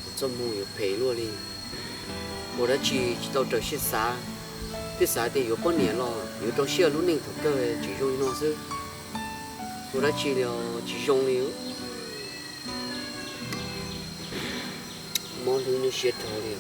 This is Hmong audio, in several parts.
Kuv txoj hmoo yuav phem luaj li. Ua dab tsi tsis tau raws siab xav, twb xav tias yuav poj niam los yuav rau siab lub neej thaum kawg tseem zoo li no xwb. Ua dab tsi li os, tsis zoo li. Mob hlwb nyuaj siab dhau li.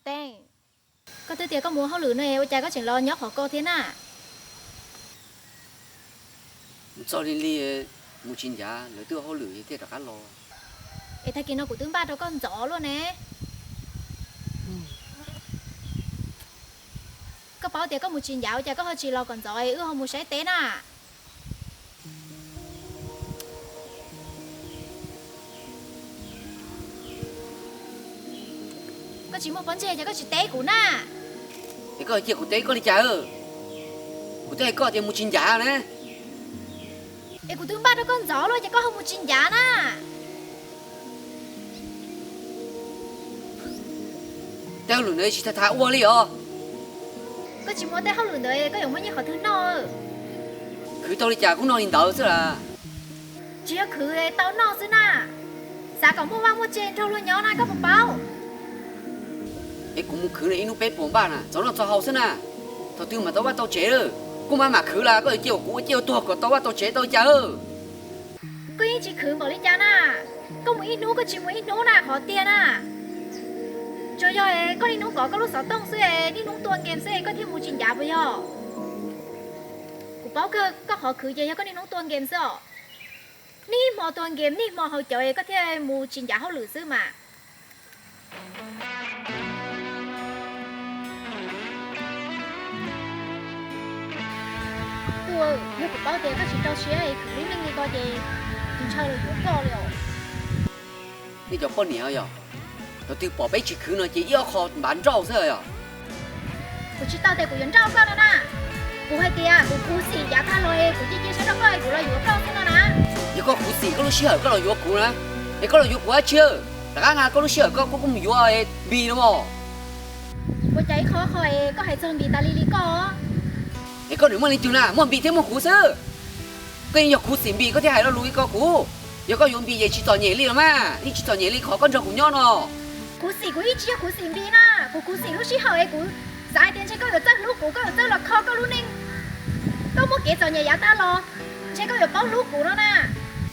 Teeb, koj twb tias koj mus hauj lwm no es ua cas koj tseem los nyob qhov ko thiab na? Mus txog li li, mus tsis ncav, lawv twb ua hauj lwm thiaj rov qab los. Es tag kis no kuv twb npaj rau koj ntxov luaj ne. Koj paub tias koj mus tsis ncav ua cas koj ho tsis los kom ntxov es wb ho mus saib teb na? Koj tsis muaj pob ntseg ces koj tsis teb kuv na. Es koj cia kuv teb koj li cas? Kuv twb hais koj tias mus tsis ncav na. Es kuv twb npaj rau koj ntxov luaj ces koj ho mus tsis ncav na. Tej hauj lwm ntawd tsis tas tas ua li os. Koj tsis muaj tej hauj lwm ntawd koj yuav muaj nyiaj qhov twg noj? Khwv tau li cas kuj noj li ntawd xwb las. Tsis yog khwv tau noj xwb na, xav kom muaj vaj muaj tse nrog luag nyob na koj puas paub? Es kuv mus khwv no ib hnub peb puas npaj na, txhob noj txhob haus xwb na. Thaum twg mam tau vaj tau tsev lawm, kuj mam mam khwv las, koj yuav cia kuv ua ciaj ua tuag kom tau vaj tau tsev tau li cas? Koj yeej tsis khwv npaum li cas na, koj mus ib hnub koj tsis mus ib hnub na qhov tiag na. Tsuas yog koj niaj hnub kov koj lub xov tooj xwb, niaj hnub tua game xwb koj thiaj mus tsis ncav puas yog? Kuv paub kawg koj qhov khwv ces yog koj niaj hnub tua game xwb os. Niaj hmo tua game niaj hmo haus cawv koj thiaj mus tsis ncav hauj lwm xwb mas. Kuj yog kuv paub tias koj tsis rau siab es khwv lub neej li ko ces tsis ntshaw los yuav koj li os. Nej cov poj niam yog, thaum twg pom peb tsis khwv no ces ib ob qho npav nrauj xwb yog. Kuv tsis tau tias kuv yuav nrauj koj no na. Kuv hais tias kuv khuv xim yav tag los es kuv cia cia siab rau koj es kuv los yuav koj xwb no na. Yog koj khuv xim koj lub sij hawm koj los yuav kuv na, es koj los yuav kuv dab tsi? Rov qab nqa koj lub sij hawm koj kuj mus yuav Npis los mas. Ua cas ib qho qho es koj hais txog Npis tas li li koj? Es koj nws muaj leej twg na, muaj Npis thiab muaj kuv xwb. Koj yeej yog khuv xim Npis koj thiaj hais lo lus li ko kuv. Yog koj yuav Npis ces tsis txom nyem li los mas, yeej tsis txom nyem li qhov koj nrog kuv nyob no. Khuv xim kuv yeej tsis yog khuv xim Npis na, kuv khuv xim lub sij hawm es kuv xav hais tias ntshe koj yuav txawj hlub kuv, koj yuav txawj los kho koj lub neej. Koj muaj kev txom nyem yav tag los, ntshe koj yuav paub hlub kuv no na.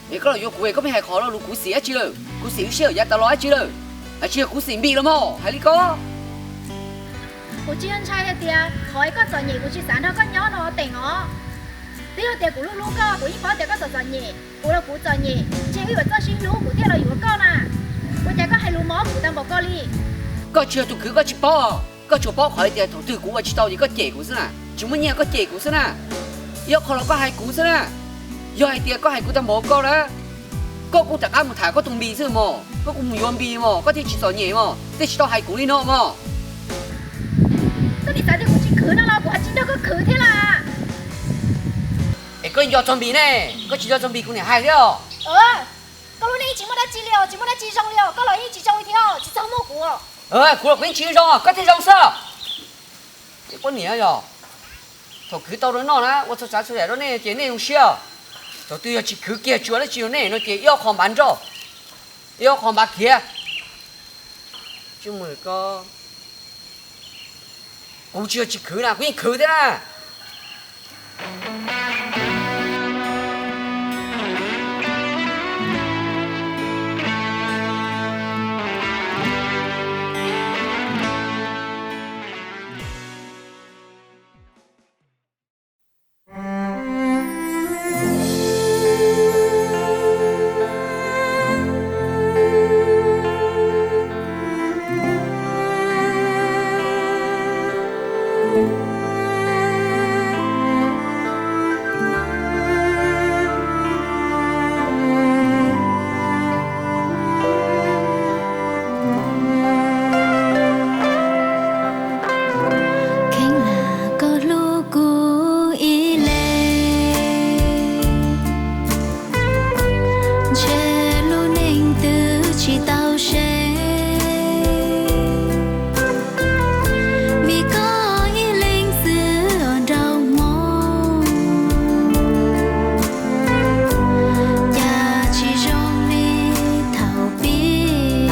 Es koj los yuav kuv es koj pheej hais qhov lo lus khuv xim dab tsi lawm? Khuv xim lub sij hawm yav tas los dab tsi lawm? Hais tsis yog khuv xim Npis los mas, hais li ko. Kuv tsis yog ntshai hais tias qhov koj txom nyem kuv tsis xav nrog koj nyob no Teem os. Twb yog tias kuv hlub hlub koj kuv yeej paub tias koj txom txom nyem, kuv los kuv txom nyem, ntshe wb yuav txawj sib hlub kuv thiaj los yuav koj na. Ua cas koj hais lus mob kuv tag npaum ko li? Koj tsis yog tus khwv koj tsis paub, koj tsuas paub qhov hais tias thaum twg kuv ua tsis tau ces koj cem kuv xwb na, tsis muaj nyiaj koj cem kuv xwb na. Ib ob qho los koj hais kuv xwb na. Yog hais tias koj hais kuv tag npaum ko na, koj kuj rov qab mus tham koj tus Npis xwb mog, koj kuj mus yuav Npis mog, koj thiaj tsis txom nyem mog, thiaj tsis tau hais kuv li no mog. Koj nim xav tias kuv tsis khwv no los kuv ho tsis nrog koj khwv thiab las. Es koj nco txog Npis ne, koj tsis nco txog Npis kuv niam hais thiab os. Koj lub neej tsis muaj dab tsi li os, tsis muaj dab tsi zoo li os, koj los yeej tsis zoo li thiab, tsis txog muaj kuv. Kuv los kuv yeej tsis zoo, koj thiaj zoo xwb. Ces poj niam yog, thaum khwv tau rau noj na ua txhua tsav txhua yam rau nej ces nej zoo siab. Thaum twg yog tsis khwv kiag tsis ua dab tsi rau nej no ces ib ob qho npav nrauj, ib ob qho npav khiav. Tsis mus ko. Kuv tsis yog tsis khwv na, kuv yeej khwv thiab na. Kheev lam koj hlub kuv ib leeg, ntshe lub neej twb tsis tau se, vim koj ib leeg xwb ua nraug hmoob, cas tsis zoo li thaum pib.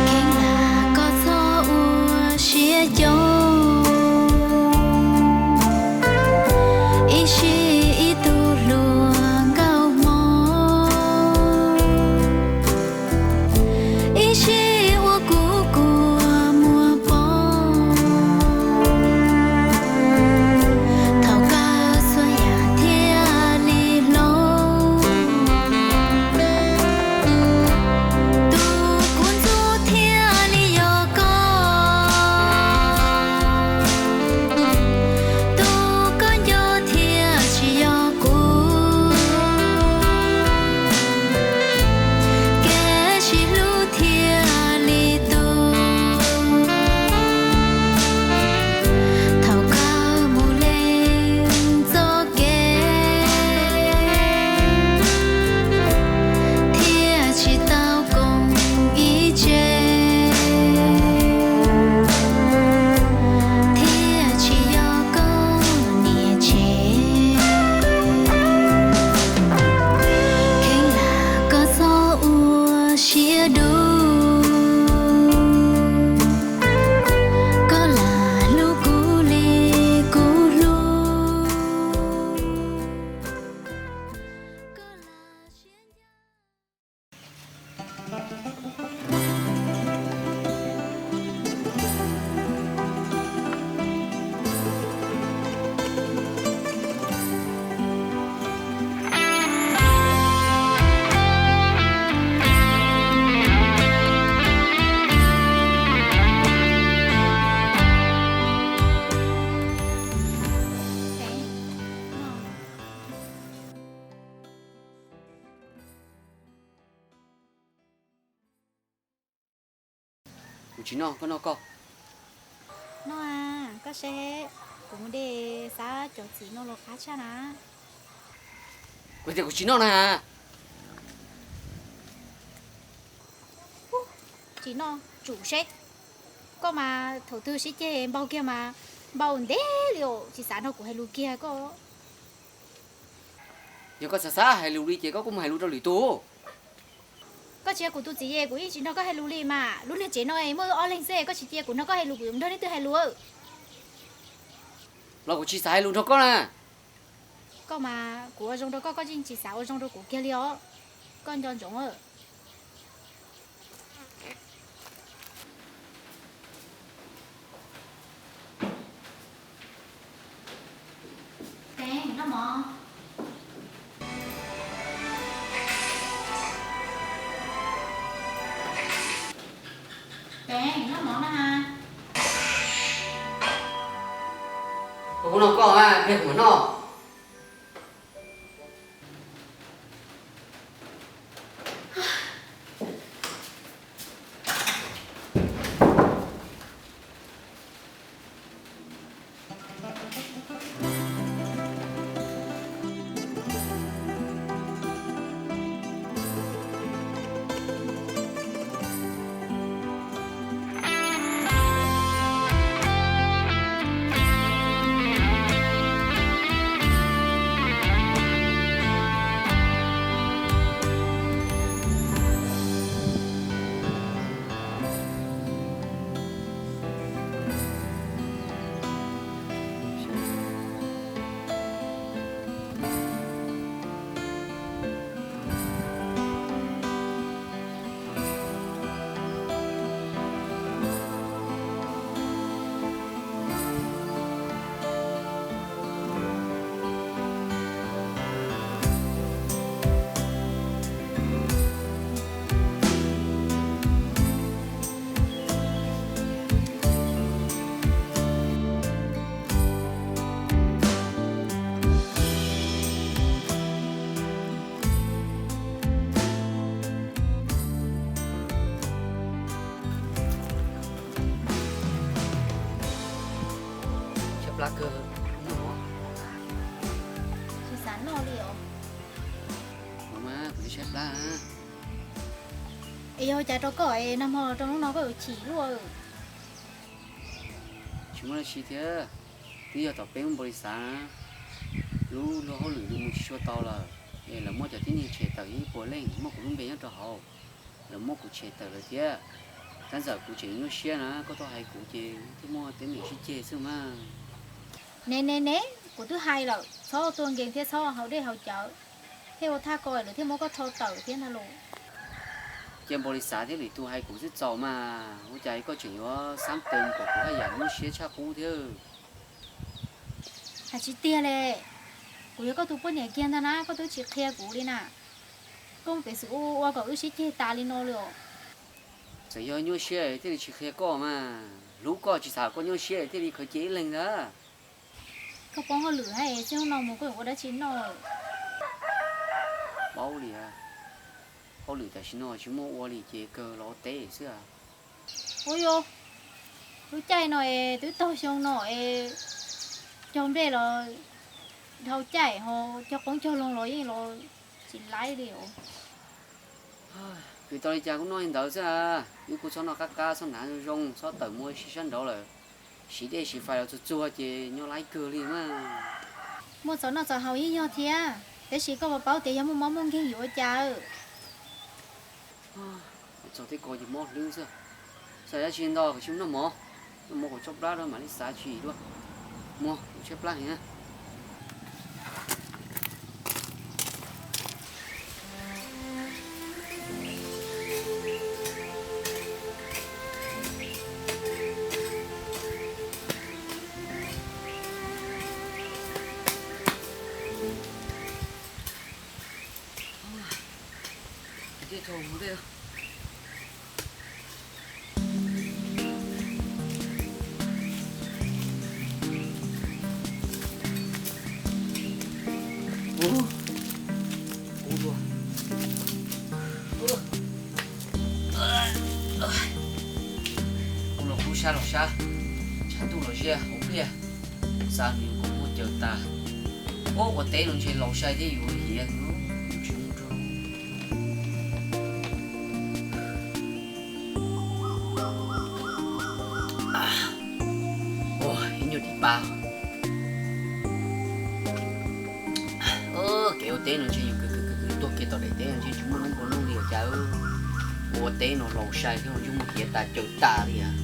Kheev lam koj txhob ua siab coob, ib sij ib tug hluas nkauj hmoob, ib sij ua kuv kua muag poob. Thaum kawg txhua yam thiaj li hloov, tus kuv ntxub thiaj li yog koj, tus koj nco thiaj tsis yog kuv. Kev sib hlub thiaj li tu, thaum kawg mus leej txoj kev, thiaj tsis tau koom ib tsev, thiaj tsis yog koj niam tsev. Kheev lam koj txhob ua siab dub, koj lam hlub kuv li kuv hlub. Kuv tsis noj, koj noj koj. Noj a, koj seb, kuv mus de xab cov txiv no los qab tshaj na. Kuv tias kuv tsis noj na. Tsis noj tsum seb. Koj mas thaum twg sib ceg npaug kiag mas npaug ntev li os, tsis xav nrog kuv hais lus kiag koj. Yog koj xav xav hais lus li ces koj kuj mus hais lus rau lwm tus. Koj tsis yog kuv tus txiv es kuv yeej tsis nrog koj hais lus li mas. Lub niag tsev no es muaj wb ob leeg xwb, koj tsis cia kuv nrog koj hais lus, kuv yuav nrog leej twg hais lus? Los kuv tsis xav hais lus nrog koj na. Koj mas kuv ua zoo rau koj, koj yeej tsis xav ua zoo rau kuv kiag li os. Koj nco ntsoov. Teev, noj mov. Teev, noj mov na. Koj kuj noj koj, pliag kuv mam noj. Li os. Ua mas kuv twb tshaib plab. Es yog cas rau koj es nag hmo rau hnub no koj yuav chim luaj? Tsis muaj dab tsi thiab, twb yog tom peb lub npaus lis xav na, lub luag hauj lwm li mus tsis tshua tau lawm, es lawv muab cov tib neeg tshem tawm ib puas leej, muab kuv lub npe nyob rau hauv, lawv muab kuv tshem tawm lawm thiab. Tab ntxawm kuv tseem nyuaj siab na, koj tuaj hais kuv ces thiaj muaj teeb meem sib ceg xwb mas. Ne ne ne, kuv twb hais lawm txhob tuaj nkees thiab txhob haus dej haus cawv, thiaj ua thaj ko lawv thiaj muab koj rho tawm thiab ntag los. Cia npaus lis xav thiab lwm tus hais kuv xwb txaus mas, ua cas koj tseem yuav xab pees kom kuv haj yam nyuaj siab tshaj qub thiab. Hais tsis tiag li, kuv yog koj tus poj niam kiag ntag na, koj twb tsis qhia kuv li na. Koj muaj peev xwm ua ua kom wb sib ceg tas li no li os. Txawm yog nyuaj siab thiaj li tsis qhia koj mas, hlub koj tsis xav koj nyuaj siab thiaj li khaws cia ib leeg ntag. Koj poob hauj lwm hab, txij hnub no mus koj yuav ua dab tsi noj? Paub li, hauj lwm tam sim no tsis muaj ua li ces kawg los ua teb xwb. Ua yog, lub caij no es twb tag xyoo no es cog nplej los dhau caij ho cog qoob cog loo los yeej los tsis laib li os. Kws tau li cas kuj noj li ntawd xwb, wb kuj txhob noj qab qab, txhob hnav zoo zoo, txhob tawm mus ua si sab nraud lawm. Siv dej siv fais los txuag txuag ces nyob laib kawg li mas. Muaj txaus noj txaus haus yeej yog thiab, tab sis koj puas paub tias yog muaj mob muaj nkeeg yuav ua cas? Txog tej ko ces mob hlwb xwb. Xav dab tsi ntau, koj sim noj mov, noj mov kom tsob plab rau mam li xav tsis dua. Muaj, kuv tshaib plab heev na. Kuv los kub sab los sab, tshav ntuj los ziab hauv pliaj, xa nws kuj muaj caws tas. Ua teb no ntshe laus sai thiab yuav hiav. Ib nyuag dim pa. Kev ua teb no ntshe yus kwv kwv kwv kwv tuaj kiag tom daim teb no ntshe tsis muaj lub npua nuj li os cas. Ua teb no laus sai thiab ntshe muaj hiav tas caws tas li as.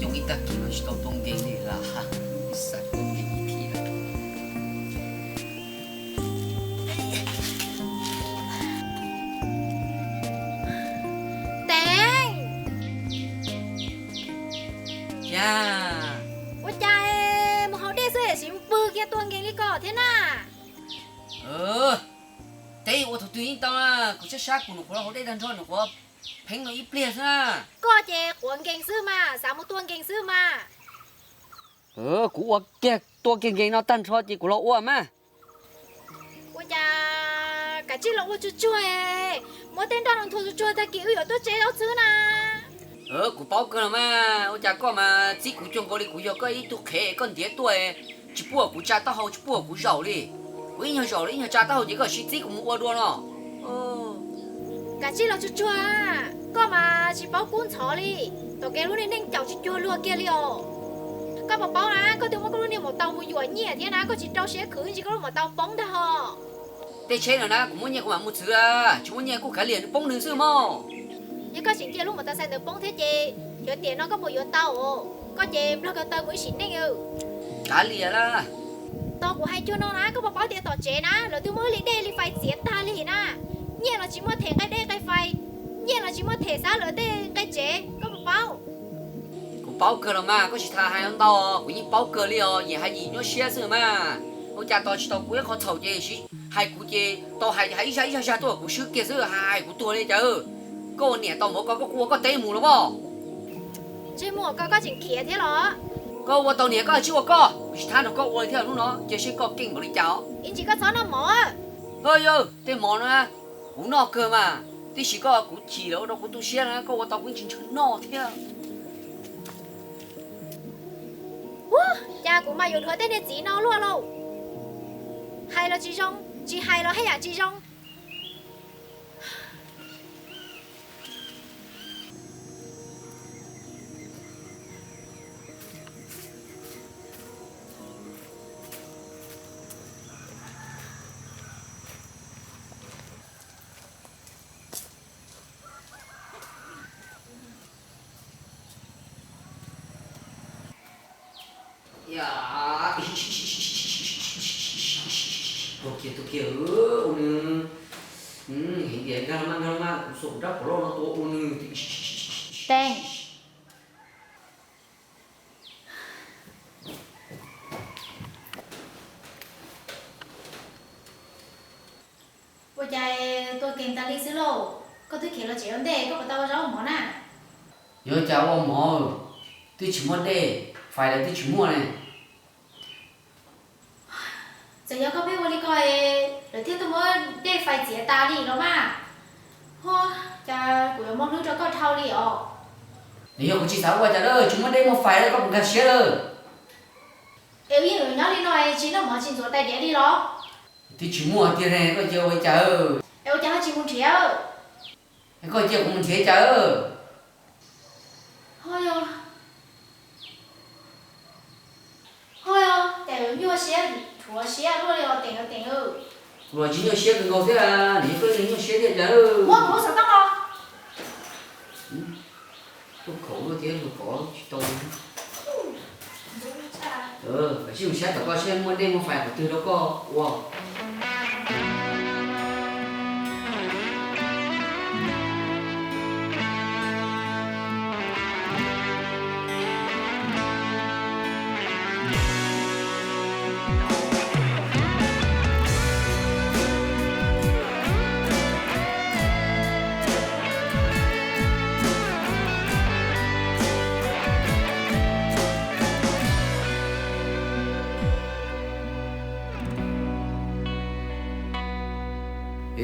Yooj ib tag kis no tsis tau tuaj nkees li las, xav tuaj nkees ib thib lawm. Teev, ua cas mus haus dej xwb es mus pw kiag tuaj nkees li ko thiab na? Teb ua thaum twg yeej tau na, kuv sab sab kuv nyuam qhuav los haus dej tag nrho nyuam qhuav pheeb no ib pliag xwb na. Koj ces quav nkees xwb mas, xav mus tuaj nkees xwb mas. Kuv ua kiag tuaj kiag nkees no tag nrho ces kuv los ua mas. Ua cas kav tsij los ua tsuag tsuag, muab tej nroj no nthua tsuag tsuag tag kis wb yuav tuaj tsev zaub xwb na. Kuv paub kawg los mas, ua cas koj mas txib kuv cuag nkaus li kuv yog koj ib tug qhev, koj ntiav tuaj tsis pub kuv tsa taub hau tsis pub kuv zaum li. Kuv ib nyuag zaum li ib nyuag tsa taub hau ces koj sib txib kuv mus ua dua no. Kav tsij los tsuag tsuag, koj mas tsis paub kub ntxhov li. Tom kev lub niag neej caum tsis cuag luag kiag li os. Koj puas paub na, koj twb muab koj lub niag maum taus mus yuam nyiaj thiab na, koj tsis rau siab khwv ntsis koj lub maum taus poob ntag hos. Tej tsheb no na kuv muab nyiaj kuv mam mus txhwv, tsis muab nyiaj kuj kav liam poob nws xwb mog. Yog koj tseem cia lub maum taus xais ntawd poob thiab ces xyov tiam no koj puas yuav tau. Koj ces nplog ko taw mus ib sim neej. Kav liam la. Tos kuv hais cuag no na, koj puas paub tias tom tsev na lawv twb muab wb li dej li fais txiav tag li na. Nyiaj los tsis muaj them nqe dej nqe fais, nyiaj los tsis muaj them xab lawv tej nqe tsev, koj puas paub? Kuv paub kawg los mas, koj tsis tas hais ntau, kuv yeej paub kawg li os, yim hais yim nyuaj siab xwb mas. Ua cas tos tsis tau kuv ib qho txhaum ces hais kuv ces tau hais hais ib zaj ib zaj zaj tuaj kuv swb kiag xwb, hais kuv tuag li cas. Koj ua niam tau mus ua koj, koj kuj ua koj teb mus los mas. Ntsej muag ko koj tseem khiav thiab los? Koj ua tau niam koj tsis ua koj, kuv tsis thab nrog koj ua li thiab hnub no, cia seb koj keej npaum li cas os. Ib ntsis koj txhob noj mov. Hwb yawg, tej mov no kuv noj kawg mas, tiam sis koj kuv chim lawm ua rau kuv tu siab na, koj ua tau kuv tsis ntshaw noj thiab. Ua cas kuv mas yuav dhuav tej niag txiv no luaj lauj? Hais los tsis zoo, tsis hais los haj yam tsis zoo. Tuag kiag, tuag kiag, ua nws heev tias nkag los mas, nkag los mas, kuv xuas kuv rab phom loj no tua ua nws. Teem. Ua cas tua kees tas li xwb lauj? Koj twb khiav los tsev ua ntej, koj puas tau ua zaub ua mov na? Yuav cas ua mov, twb tsis muaj dej, fais los twb tsis muaj ne. Txawm yog koj pheej ua li ko es lawv thiaj tuaj muab dej fais txiav tas li los mas. Hos, cas kuv yuav muaj hlwb rau koj dhau li os. Nws yog kuv tsis xav ua cas lawm, tsis muaj dej muaj fais lawm koj puas nkag siab lawm? Es wb yeej yuav nyob li no es tsis noj mov tsis ntxuav tais diav li los? Twb tsis muaj tiag ne, koj cia ua li cas? Es ua cas ho tsis mus nrhiav? Es koj cia kuv mus nrhiav cas? Ho yog, ho yog, cas yuav nyuaj siab, rhuav siab luaj li os Teem, Teem. Kuv los tsis nyuaj siab kawg nkaus thiab, nws yog koj nyuaj siab thiab cas? Muab kuv lub xov tooj los. Lub khaum luaj thiab, lub khaum tsis tau. Kav tsij mus saib tom koj seb muaj dej muaj fais qhov twg rau koj ua.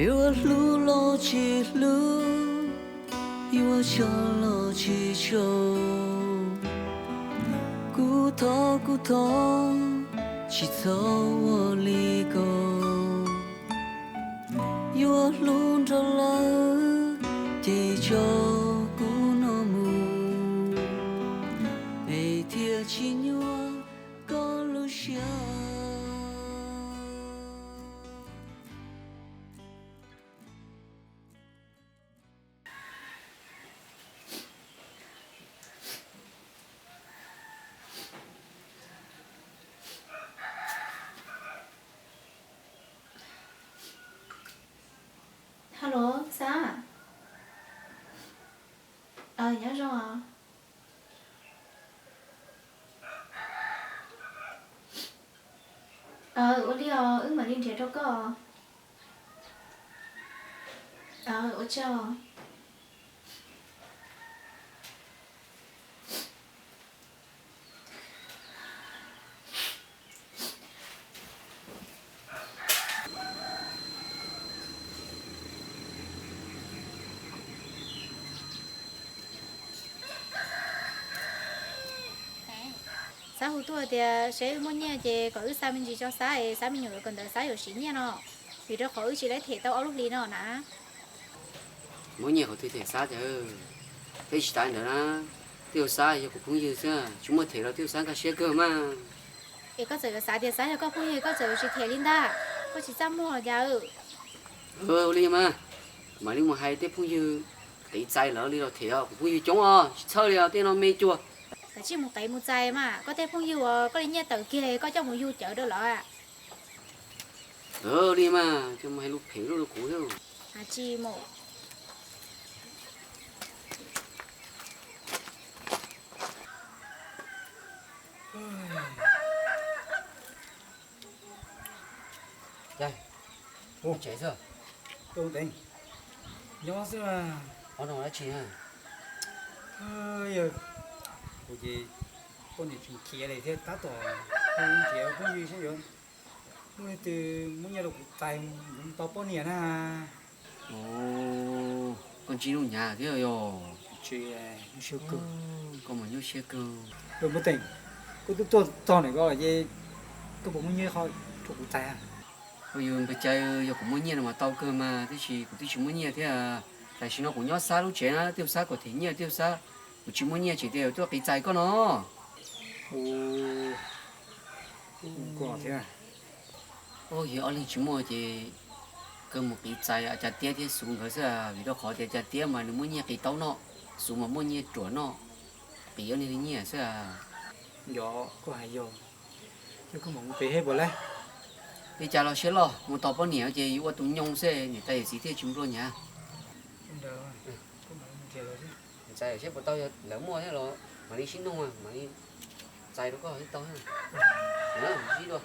Yuav hlub los tsis hlub, yuav tso los tsis tso, kuv thov kuv thov, tsis txhob ua li ko. Yuav hlub nrog lawv, ces tso kuv no mus, es thiaj tsis nyuaj koj lub siab. Hello, Xab. Nyob zoo os. Ua li os, wb mam li nrhiav rau koj. Ua tsaug. Xab hu tuaj tias seb wb muaj nyiaj ces kom wb xa me ntsis tso Xab es Xab me nyuam yuav kawm ntawv Xab yuav siv nyiaj no, vim rau qhov wb tsis lab them tau ob lub hlis no na. Muab nyiaj qhov twg them Xab tiag, thiab tsis tas ntawd na, twb yog Xab yog kuv phooj ywg xwb, tsis muaj them los twb yog Xab nkag siab kawg mas. Es koj txawm yuav xav tias Xab yog koj phooj ywg koj txawm yuav tsis them li ntag, koj tsis txaj muag los cas. Ua li mas, kuv mam li mus hais tej phooj ywg qev txais lawv li los them os, kuv phooj ywg coob os, tsis txhawj li os, tej no me cuag. Kav tsij mus qev mus txais mas, koj tej phooj ywg uas koj li nyiaj tawm kiag koj coj mus yug cawv rau lawv. Li mas, coj mus hais lus phem lub rau kuv thiab. Tsis mus. Tsev xwb. Nyob xwb mas. Ob no dab tsi na? Yog kuv ces Poj niam tseem khiav li thiab tab tom nrhiav phooj ywg saib yuav muaj leej twg muab nyiaj rau kuv txais yuav mus tau poj niam na. Koj ntsib lub hnyav thiab yog? Koj mas nyuaj siab kawg. Muaj teem, koj twb tuaj txog ntawm ko lawm ces koj puas muaj nyiaj rau kuv txais? Ua yus npawg Cai, yog kuv muaj nyiaj no mas tau kawg mas, tiam sis kuv twb tsis muaj nyiaj thiab. Tam sim no kuv nyob xab lub tsev na, twb xab kom them nyiaj, twb xab, kuv tsis muaj nyiaj tseem tias yuav tuaj qiv txais koj no. Ua, yog ob leeg tsis muaj ces kawg mus qiv txais Cas Tiab thiab Xuv nkawd xwb, vim rau qhov tias Cas Tiab mas nws muaj nyiaj qiv taub noj, Xuv mas muaj nyiaj ruam noj, qiv ob leeg li nyiaj xwb. Yog koj hais yog, ces koj mam mus qiv seb puas laib. Li cas los siab loj, mus tos poj niam ces yuav ua tus nyoo xwb, niam tais yawm txiv thiaj tsis nplua hnyav. Ntxhais seb puas tau, yog lawv muaj thiab los mam li sib nug, mam li txais rau koj thiaj tau. Sib dua.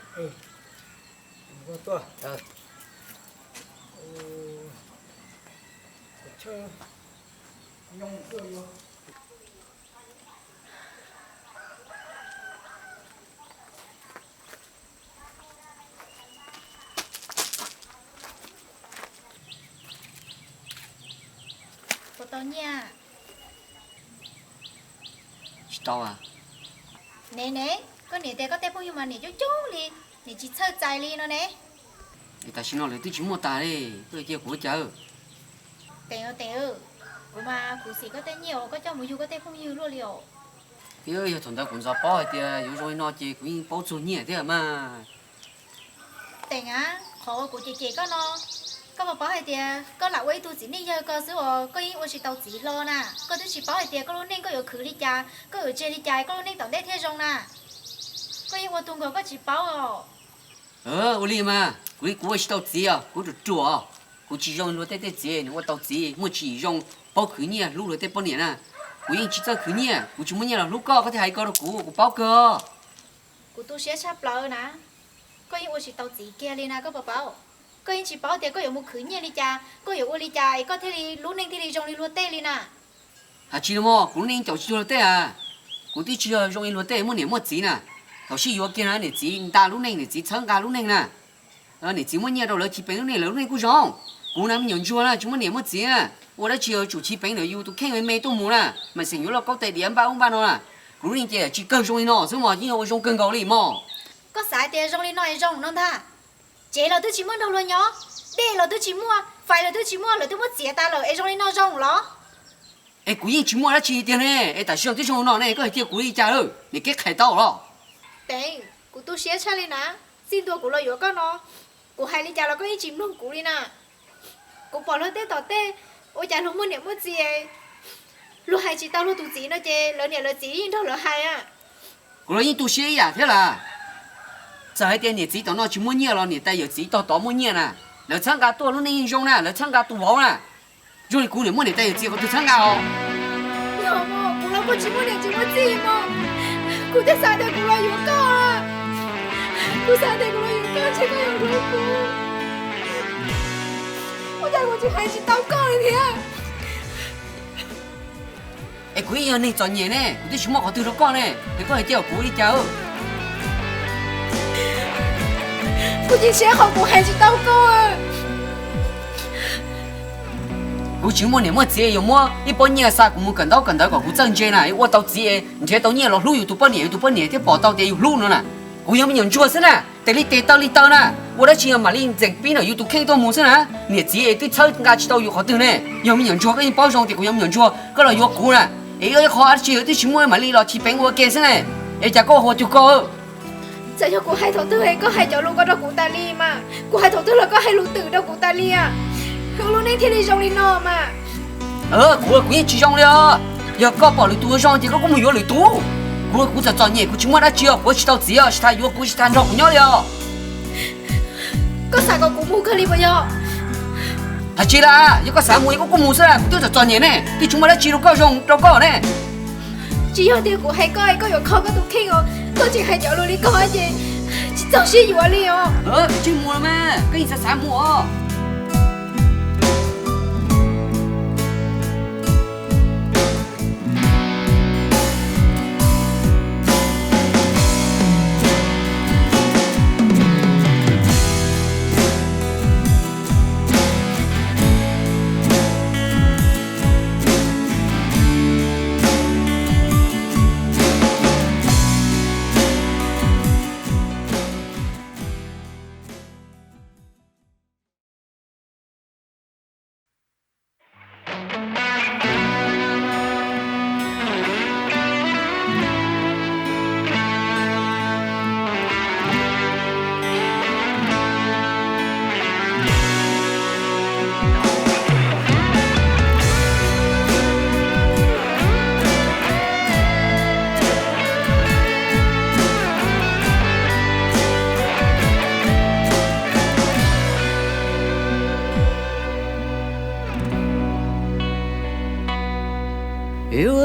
Puas tau nyiaj? Tsis tau. Ne ne, koj niam tias koj tej phooj ywg mas niam coob coob li, niam tsis txhawj txais li no ne. Es tam sim no lawv twb tsis muaj tas li, koj cia kuv ua cas? Teem, Teem, kuv mas kuv xim koj tej nyiaj uas koj coj mus yug koj tej phooj ywg luaj li os. Thiab yog thaum ntawd kuv ntxov paub hais tias yuav zoo li no ces kuv yeej paub txog nyiaj thiab mas. Teem a, qhov uas kuv cem cem koj no, koj puas paub hais tias koj lam ua ib tug txiv neej yawg ko xwb uas koj yeej ua tsis tau txiv hlo na. Koj twb tsis paub hais tias koj lub neej koj yuav khwv li cas, koj yuav tseg li cas koj lub neej tom ntej thiaj zoo na. Koj yeej ua tug nkaus koj tsis paub os. Ua li mas kuv, kuv ua tsis tau txiv os, kuv ruam ruam, kuv tsis zoo luag tej tej txiv, nws ua tau txiv muaj tsis zoo, paub khwv nyiaj hlub luag tej poj niam na. Kuv yeej tsis txawj khwv nyiaj, kuv tsis muaj nyiaj los hlub koj, koj thiaj hais ko rau kuv, kuv paub kawg. Kuv tu siab tshaj plaws na, koj yeej ua tsis tau txiv kiag li na, koj puas paub? Koj yeej tsis paub tias koj yuav mus khwv nyiaj li cas, koj yuav ua li cas es koj thiaj li lub neej thiaj li zoo li luag tej li na. Hais tsis los mas kuv lub neej caum tsis cuag luag tej a. Kuv twb tsis yog zoo li luag tej muaj niam muaj txiv na. Thaum sib yuav kiag na niam txiv nta lub neej, niam txiv txhawb nqa lub neej na. Niam txiv muab nyiaj rau lawv chiv peev lub neej, lawv lub neej kuj zoo. Kuv na me nyuam ntsuag na tsis muaj niam muaj txiv na, ua dab tsi yuav tsum chiv peev ntawm yus tus kheej me me tuaj mus na, mas xeem yuav lauj kaub tais diav npaj ub npaj no na. Kuv lub neej ces tsis kawg zoo li no xwb mog, yeej yog ua zoo kawg nkaus li mog. Koj xav tias zoo li no es zoo no ntag. Tsev los twb tsis muaj nrog luag nyob, dej los twb tsis muaj, fais los twb tsis muaj, lawv twb muab txiav tas lawm es zoo li no zoo los? Es kuv yeej tsis muaj dab tsi tiag ne, es tam sim no twb zoo no ne, koj hais tias kuv li cas lawm, niam kev qhais tau los? Teem, kuv tu siab tshaj li na, txij ntua kuv los yuav koj no, kuv hais li cas los koj yeej tsis mloog kuv li na. Kuv pom luag tej tom tej, ua cas luag muaj niam muaj txiv, luag hais tsis tau luag tus txiv no ces lawv niam lawv txiv yeej nrog lawv hais a. Kuv los yeej tu siab ib yam thiab las. Txawm hais tias niam txiv tom no tsis muaj nyiaj los niam tais yawm txiv tog tod muaj nyiaj na, lawv txhawb nqa tuaj lub neej yeej zoo na, lawv txhawb nqa tus vauv na. Zoo li kuv niam muaj niam tais yawm txiv qhov twg txhawb nqa os? Yog mog, kuv los kuj tsis muaj niam tsis muaj txiv mog. Kuv thiaj xav tias kuv los yuav koj. Kuv xav tias kuv los yuav koj ntshe koj yuav hlub kuv. Ua cas kuv tsis hais tsis tau koj li thiab? Es kuv yeej yog neeg txom nyem ne, kuv twb tsis muaj qhov twg rau koj ne, es koj hais cia kuv li cas? Kuv chim siab qhov kuv hais tsis tau koj. Kuv tsis muaj niam muaj txiv yuav muab ib pob nyiaj xa kuv mus kawm ntaub kawm ntawv kom kuv txawj ntse na, ua tau txiv nrhiav tau nyiaj los hlub yus tus poj niam, yus tus poj niam thiaj pom tau tias yus hlub no na. Kuv yog me nyuam ntsuag xwb na, tes li tes taw li taw na, ua dab tsi mam li ntxeem pib ntawm yus tus kheej tuaj mus xwb na. Niam txiv twb txhawb nqa tsis tau yus qhov twg ne. Yog me nyuam ntsuag koj yeej paub zoo tias kuv yog me nyuam ntsuag, koj los yuav kuv na, es ib qho dab tsi twb tsis muaj mam li los chiv peev ua ke xwb ne. Es cas koj ua cuag koj? Txawm yog kuv hais thaum twg es koj hais cov lus ko rau kuv tas li mas, kuv hais thaum twg los koj hais lus twm rau kuv tas li. Kuv lub neej thiaj li zoo li no mas. Kuv, kuv yeej tsis zoo li os. Yog koj pom lwm tus ua zoo ces koj kuj mus yuav lwm tus. Kuv, kuv txom txom nyem, kuv tsis muaj dab tsi os, kuv tsis tau txiv os, tsis tas yuav kuv, tsis tas nrog kuv nyob li os. Koj xav kom kuv mus kawg li puas yog? Hais tsis lawm, yog koj xav mus es koj kuj mus xwb, kuv twb txom txom nyem ne, twb tsis muaj dab tsi rau koj zoo rau koj ne. Tsis yog tias kuv hais koj es koj yuav kho koj tus kheej os, koj tseem hais cov lus li ko ces tsis txaus sib yuav li os. Koj tsij mus los mas, koj yeej xav xav mus os.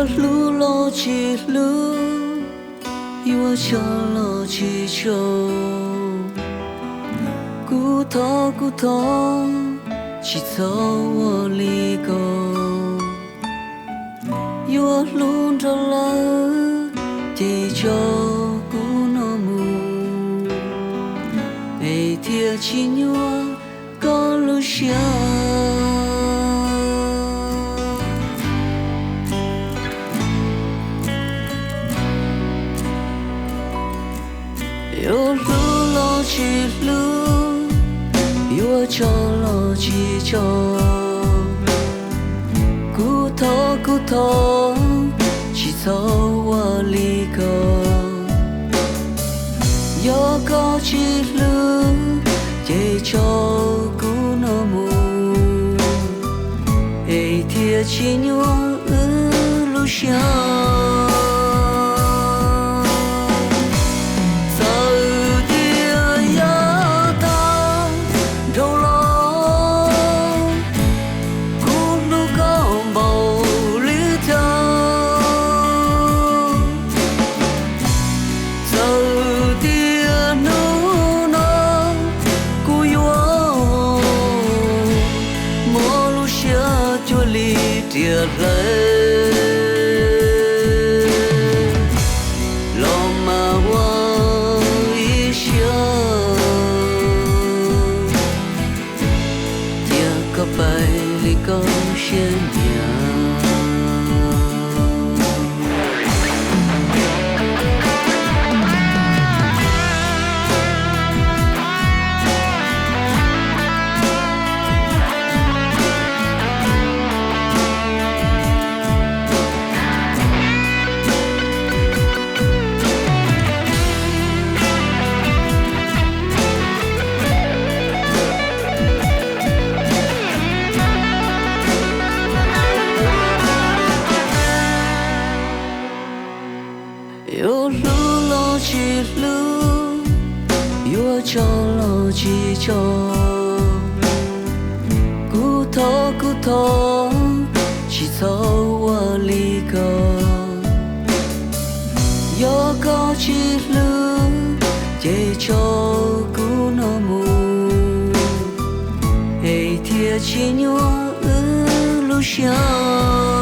Yuav hlub los tsis hlub, yuav tso los tsis tso, kuv thov kuv thov, tsis txhob ua li ko. Yuav hlub nrog lawv, ces tso kuv no mus, es thiaj tsis nyuaj koj lub siab. Yuav hlub los tsis hlub, yuav tso los tsis tso, kuv thov kuv thov, tsis txhob ua li ko. Yog koj tsis hlub, ces tso kuv no mus, es thiaj tsis nyuaj wb lub siab. Txawm tias yav tag dhau los, kuv hlub koj npaum li cas. Txawm tias hnub no kuv yuav mob lub siab cuag li riam hlawv, los mas ua ib siab, cia koj pais li koj siab nyiam. Yuav hlub los tsis hlub, yuav tso los tsis tso, kuv thov kuv thov, tsis txhob ua li ko. Yog koj tsis hlub, ces tso kuv no mus, es thiaj tsis nyuaj wb lub siab.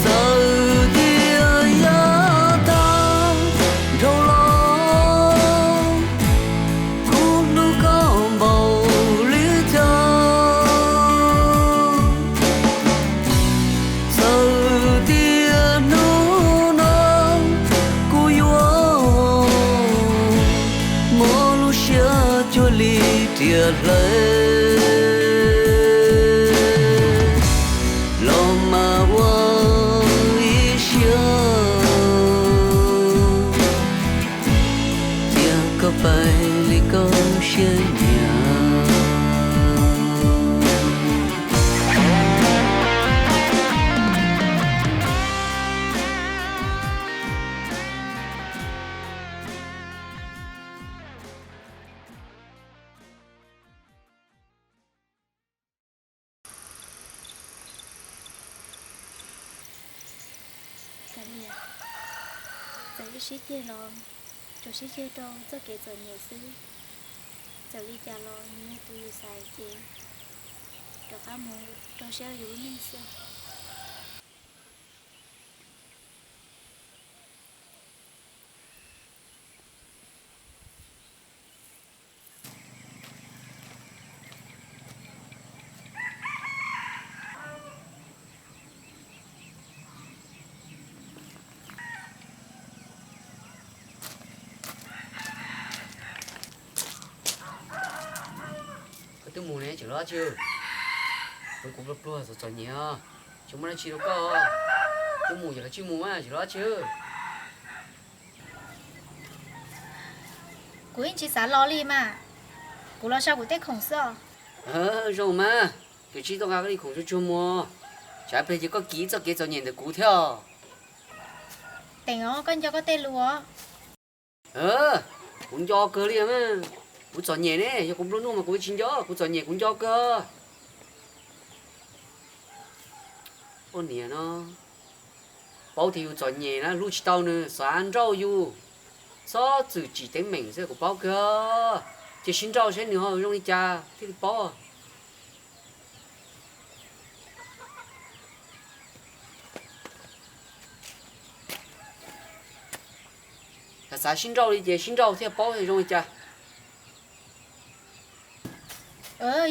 Txawm tias yav tag dhau los, kuv hlub koj npaum li cas. Txawm tias hnub no kuv yuav mob lub siab cuag li riam hlawv, los mas ua ib siab, cia koj pais li koj siab nyiam. Kav Liam, txawm wb sib ceg los tsuas sib ceg rau txoj kev txom nyem xwb. Txawm li cas los nws yog tus yus xaiv ces rov qab mus rau siab yus lub neej xwb. Koj twb mus ne, tseem los tsi? Kuv pluag pluag txom txom nyem os, tsis muaj dab tsi rau koj. Twb mus ces los tsij mus mas, tseem los tsi? Kuv yeej tsis xav los li mas, kuv los so kuv tej khoom xwb os. Zoo mas, kuv tsis tau nqa koj li khoom tsuag tsuag mus, tsam ib pliag ces koj kis txoj kev txom nyem ntawm kuv thiab. Teem os, koj nco koj tej lus os. Kuv nco kawg li mas, kuv txom nyem ne, yog kuv nplua nuj mas kuv tsis nco, kuv txom nyem kuv nco kawg. Poj niam no paub tias yus txom nyem na, hlub tsis tau nws, xav nrauj yus, txhob txwm tsim teeb meem xwb kuv paub kawg. Cia sib nrauj saib nws ho zoo li cas thiaj li paub. Xav xav sib nrauj li ces sib nrauj thiaj paub zoo li cas.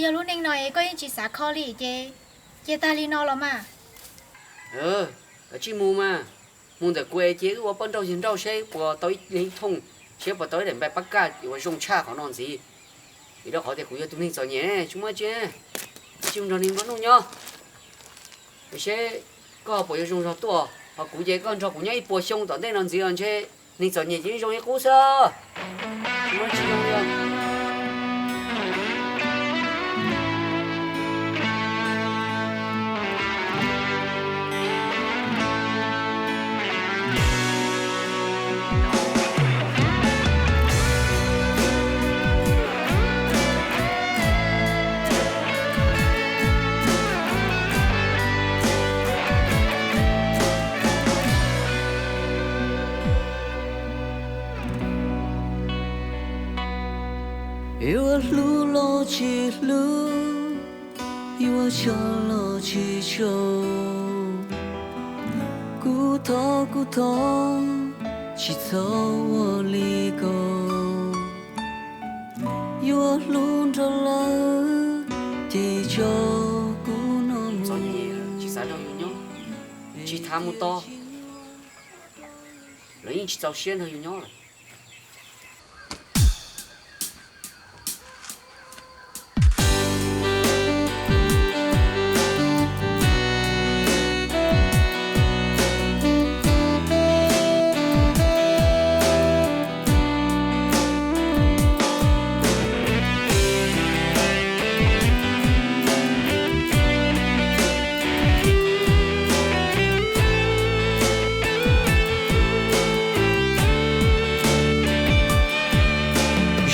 Yog lub neej no es koj yeej tsis xav kho li ces cia tag li no los mas. Kav tsij mus mas, mus ntawm kuv es ces wb ua poj nrauj yawg nrauj seb puas tau ib leeg thooj, seb puas tau ib daim npaim pab kaj uas zoo tshaj qhov no ntxiv. Vim rau qhov tias kuv yog tus neeg txom nyem, tsis muaj tsi, tsis mus nrog neeg nplua nuj nyob. Seb koj puas yuav zoo zog tuaj, ho kuv ces koj nrog kuv nyob ib puas xyoo tom ntej no ntxiv los ntshe neeg txom nyem ces zoo li qub xwb. Tsis muaj tsi zoo li. Yuav hlub los tsis hlub, yuav tso los tsis tso, kuv thov kuv thov, tsis txhob ua li ko. Yuav hlub nrog lawv, ces tso kuv no mus. Tsis xav nrog yus nyob, tsis tas mus to, lawv yeej tsis txaus siab nrog yus nyob lawm.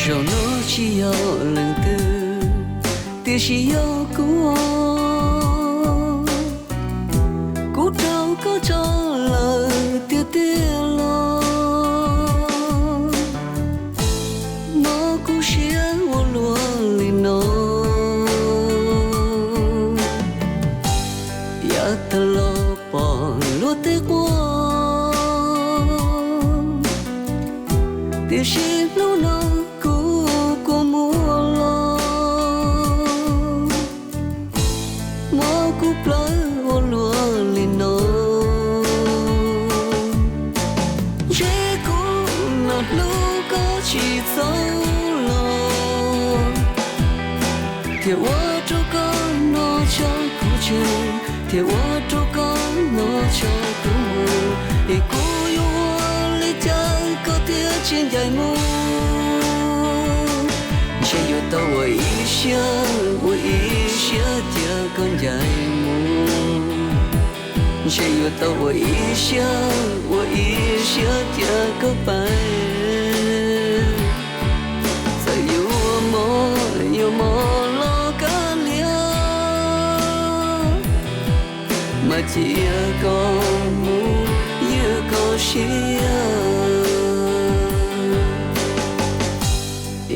Zaum no tsis yog leej twg, tiam sis yog kuv. Kuv raug koj tso lawm tiag tiag los, mob kuv siab ua luaj li no. Yav tag los pom luag tej quaj, tiam sis hnub no kuv kua muag los, mob kuv plawv ua luaj li no. Ntshe kuv los hlub koj tsis txaus los, thiaj ua rau koj no tso kuv tseg, thiaj ua rau koj no tso kuv mus. Es kuv yuav ua li cas koj thiaj tsis ncaim mus? Ntshe yuav tau ua ib siab, ua ib siab cia koj ncaim mus. Ntshe yuav tau ua ib siab, ua ib siab cia koj pais. Txawm yuav mob, yuav mob los kav liam, mas cia koj mus ywj koj siab.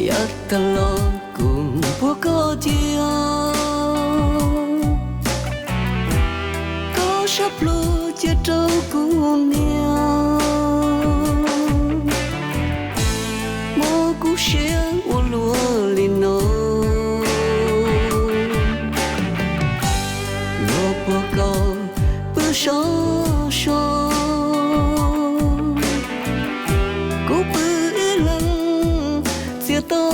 Yav tag los kuv npuag koj cia, koj sab plhu cia rau kuv niam, mob kuv siab ua luaj li no. Luag puag koj pw sov so, kuv pw ib leeg txias to,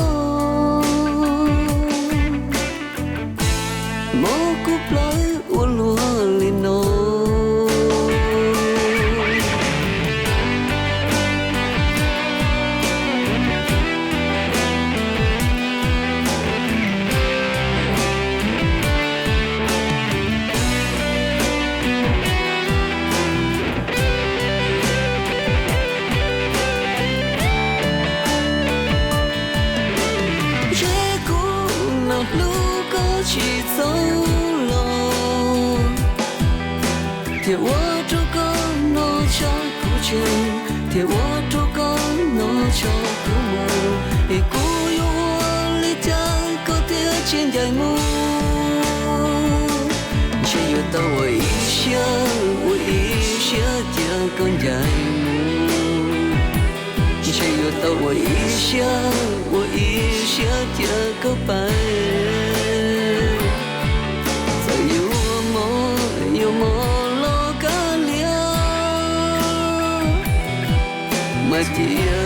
mob kuv plawv ua luaj li no. Ntshe kuv los hlub koj tsis txaus los, Thiaj ua rau koj noj tshav kuv tsev, thiaj ua rau koj noj tshav kuv mus, es kuv yuav ua li cas koj thiaj tsis ncaim mus? Ntshe yuav tau ua ib siab, ua ib siab cia koj ncaim mus. Ntshe yuav tau ua ib siab, ua ib siab cia koj pais. Txawm yuav mob, yuav mob los kav liam, mas cia